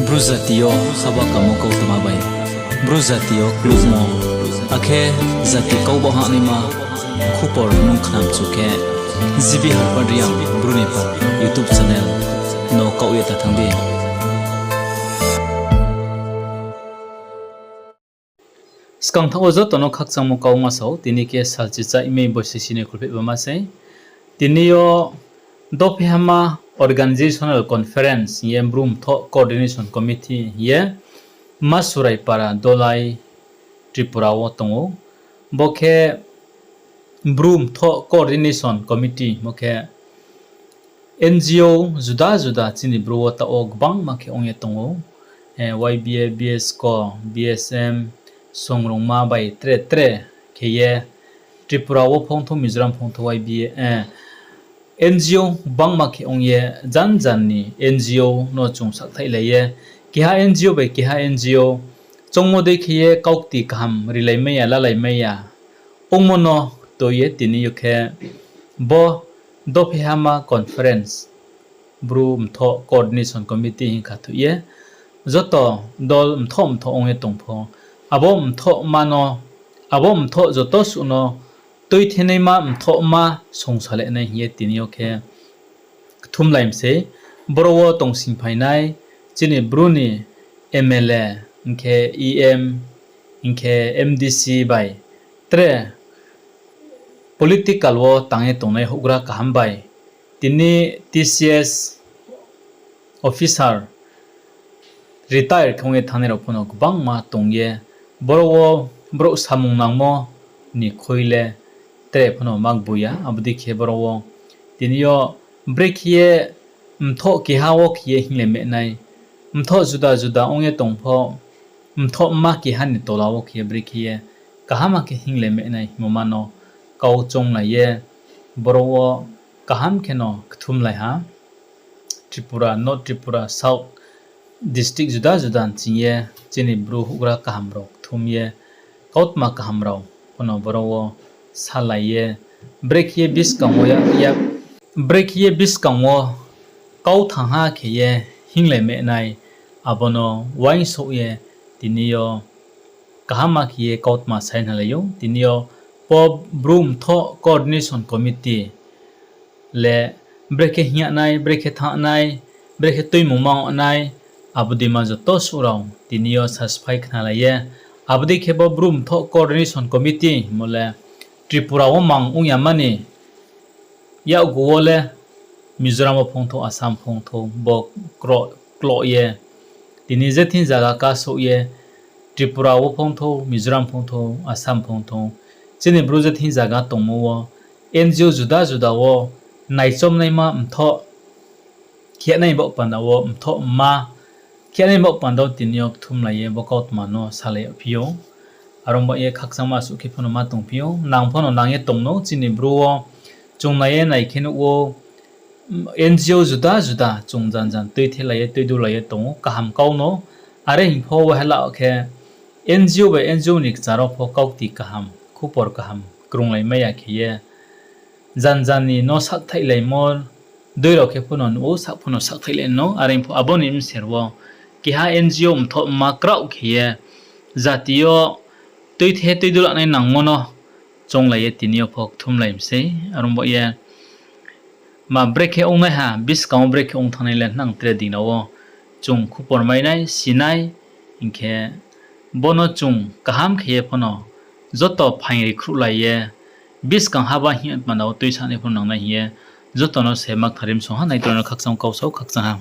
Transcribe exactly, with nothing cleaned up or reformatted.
Bru jati yo haba kamo kautma bai, Bru jati yo klukmo, akhe jati kau ba hahnaima khupor nung khnamchu khe, G B Harpad Reang Bru ni pha YouTube channel no kaoh ye ta thanng di. Skang thaoh wo joto no khakchangmo kau ma sao, tini khe salchi chaih mei boisi sini khulpheh ba ma sei. Tini yo Dopheihama Organizational Conference hing ye Bru Mthoh Coordination Committee hing ye Masurai Para Dolai Tripura wo tong ou. Bo khe Bru Mthoh Coordination Committee, bo khe N G O juda juda chini Bru wo taoh wo gbangma khe ong ye tong ou. Eh, Y B A, B S C O, B S M, songrungma bai tre tre khe ye Tripura wo phongthou, Mizoram phongthou Y B A, eh, N G O gbangma khe ong ye jan jan ni N G O no chung sakthailai ye, keha N G O bai keha N G O choungmo dei khe ye kaukti kaham rilaimai ya, lalaimai ya ongmo no tui ye tini yo khe bo Dopheihama Conference, Bru Mthoh Coordination Committee hing kha thuh ye, joto dol mthoh mthoh ong ye tong pho, abo mthohma no, abo mthoh joto suh no tuithenaima mthohma songsalenai hing ye tini yo khe kthumlai mi sei. Boro wo tongsingphainai chini Bru ni M L A, hing khe E M, hing khe M D C bai tre political wo tang ye tongnai houhgra kaham bai, tini T C S officer retire khe ong ye thanngnai rao pho no gbangma tong ye, boro wo brouh samung nangmo ni khui le tre pho no ma gbu ya. Abo dei khe boro wo tini yo brekhe ye mthoh keha wo khe ye hinglai mehnai, mthoh juda juda ong ye tong pho, mthohma keha ni tola wo khe ye brekhe ye kaham khe hinglai mehnai hingmo ma no kau chounglai ye, boro wo kaham khe no kthumlai ha. Tripura, North Tripura, South district juda juda nching ye chini Bru houhgra kaham rao kthum ye, kautma kaham rao pho no boro wo salai ye, brekhe ye buskang wo ya, ya, brekhe ye buskang wo kau thangha khe ye hinglai mehnai, abo no uaingsouh ye tini yo kaham khe ye kautma sai hnalai ou. Tini yo po Bru Mthoh Coordination Committee le brekhe hing yagnai, brekhe thanngnai, brekhe tuimungma ong nai, abo dei ma joto suh rao tini yo sasphai khnalai ye. Abo dei khe bo Bru Mthoh Coordination Committee hingmo le Tripura wo mang ong ya mani, yakgu wo le Mizoram wo phongthou, Assam phongthou, bo kro-, kloh ye. Tini je thing zaga kasouh ye, Tripura wo phongthou, Mizoram phongthou, Assam phongthou, chini Bru je thing zaga tongmo wo, N G O juda juda wo naichomnaima mthoh khenai baoh panda wo mthoh ma, khenai baoh panda wo tini yo kthumlai ye bo kautma no salai yagphi ou. Are ong baoh ye khakchangma suh khe pho no ma tongphi ou, nang pho no nang ye tong no, chini Bru wo chung nai ye nai khe nuh ou, N G O juda juda chung jan jan tuithelai ye, tuidulai ye tong ou, kaham kau no. Are hing pho wo hela khe N G O bai N G O ni kchar wo pho kaukti kaham, khupor kaham krunglai mai ya khe ye, jan jan ni no sakthaihlaimo dei rao khe pho no nuh ou, sak pho no sakthaihlai no. Are pho abo ni bser wo keha N G O mthohma kraoh khe ye jati yo tuithe tuidulanai nangmo no chounglai ye tini yo pho kthumlai mi sei. Are ong baoh ye ma brekhe ongnaiha, buskang wo brekhe ong thanngnai le nang tre dina wo chung khupor mai nai, si nai, hing khe bo no chung kaham khe ye pho no joto phaing ri khruhlai ye, buskang haba hing panda wo tuisanai pho no nangnai hing ye, joto no se ma kthari msong ha, naitor no khakchang kau sao, khakchang ha.